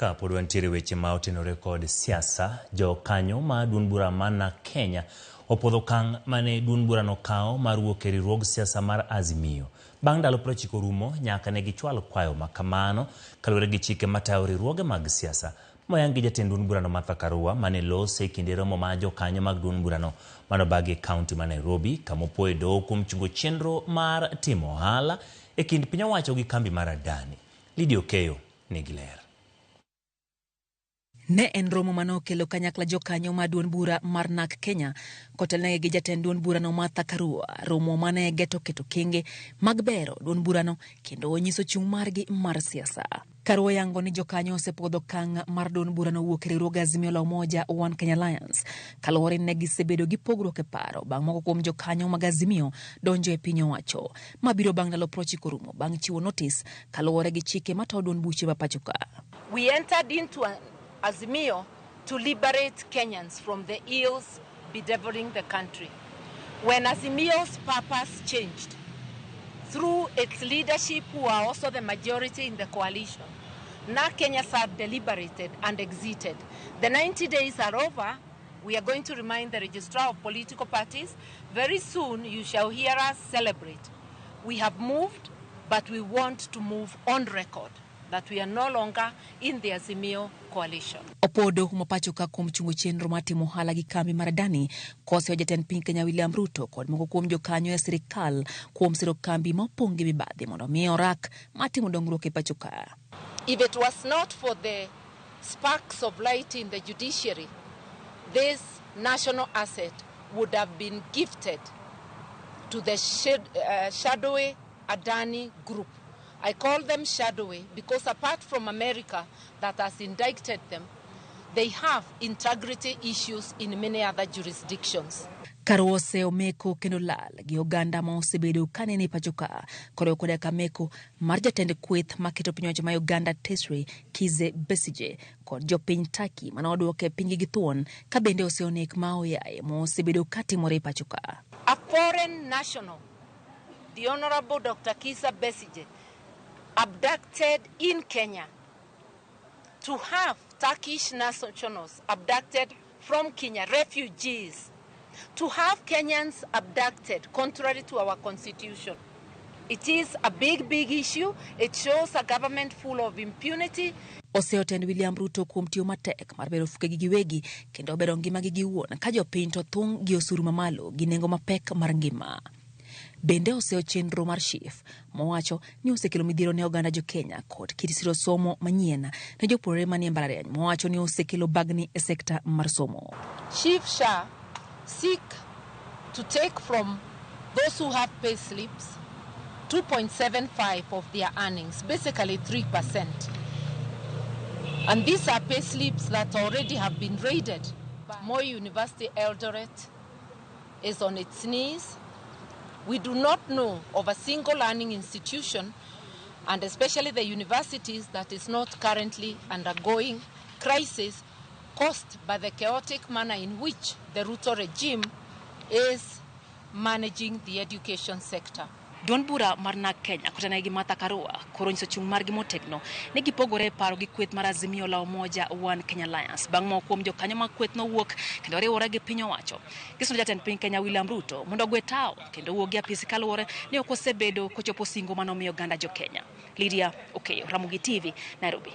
Ka pod wantiere weche ma otenore kod siasa, jokanyo ma duond bura ma NARC Kenya opuodho okang' mane duond burano kawo mar wuok e riwruog siasa mar Azimio. Bang' ndalo 90 rumo, nyaka ne gichwal kwayo ma kamano kaluwore gi chike matayo riwruoge mag siasa. Moyang gi jatend duond burano Martha Karua mane lose e kinde romo mar jokanyo mag duond burano manobagi e kaunti ma Nairobi kama opuoyo doho kuom chungo chenro mar timo ohala e kind piny owacho gi kambi mar Adani. Lydia Okeyo nigi ler. Ne en romo mane okelo kanyakla jokanyo ma duond bura mar NARC Kenya kotelnegi gi jatend duond burano Martha Karua, romo mane geto keto kenge mag bero duond burano kendo nyiso chung' margi mar siasa. Karua oyango ni jokanyo osepuodho okang' mar duond burano wuok e riwruog Azimio la Umoja One Kenya Alliance kaluwore ni ne gisebedo gi pogruok e paro bang' moko kuom jokanyo mag Azimio donjo e piny owacho. Ma biro bang' ndalo 90 rumo bang' chiwo notis kaluwore gi chike matayo duond buche ma pacho ka. We entered into Azimio to liberate Kenyans from the ills bedeviling the country. When Azimio's purpose changed, through its leadership, who are also the majority in the coalition, NARC Kenya sat deliberated and exited. The 90 days are over. We are going to remind the registrar of political parties. Very soon you shall hear us celebrate. We have moved, but we want to move on record that we are no longer in the Azimio coalition. Opodo humo pacho ka kuom chungo chenro mar timo ohala gi kambi mar Adani koseyo jatend piny Kenya William Ruto kod moko kuom jokanyo e sirikal kuom siro kambi ma opong' gi mibadhi mondo mi orak mar timo dongruok e pacho ka. If it was not for the sparks of light in the judiciary, this national asset would have been gifted to the shadowy Adani group. I call them shadowy because apart from America that has indicted them, they have integrity issues in many other jurisdictions. Karua oseo meko kendo lal gi oganda ma osebedo kanene e pacho ka koriwo koda ka meko mar jatend kweth maketo piny owacho ma Uganda Tesre Kizza Besigye kod jopiny Turkey mane oduoke e pinygi gi thuon ka bende oseo nek ma oyaye ma osebedo katimore e pacho ka. A foreign national, the Honorable Dr. Kizza Besigye, abducted in Kenya, to have Turkish nationals abducted from Kenya, refugees, to have Kenyans abducted contrary to our constitution. It is a big, big issue. It shows a government full of impunity. Oseyo tend William Ruto kuom tiyo matek mar bero fukegi giwegi kendo bero ngimagi giwuon ka jopiny to thung' gi osuru mamalo gi nengo mapek mar ngima. Bende oseyo chenro mar SHIF mowacho ni osekelo midhiero ne oganda jo Kenya kod kit siro somo manyien ne jopuonjre manie mbalariany mowacho ni osekelo bagni e sekta mar somo. SHIF SHA seek to take from those who have pay slips 2.75 of their earnings, basically 3%. And these are pay slips that already have been raided. Moi University Eldoret is on its knees. We do not know of a single learning institution, and especially the universities, that is not currently undergoing crisis caused by the chaotic manner in which the Ruto regime is managing the education sector. Duond bura mar NARC Kenya kotenore gi Martha Karua koro nyiso chung' margi motegno ni gipogore e paro gi kweth mar Azimio la Umoja One Kenya Alliance bang' moko kuom jokanyo mag kweth nowuok kendo riwore gi piny owacho. Gisundo jatend piny Kenya William Ruto mondo ogwe tawo kendo owuog gi apisi kaluwore ni ok osebedo kochopo singo manomiyo oganda jo Kenya. Lydia Okeyo, Ramogi TV, Nairobi.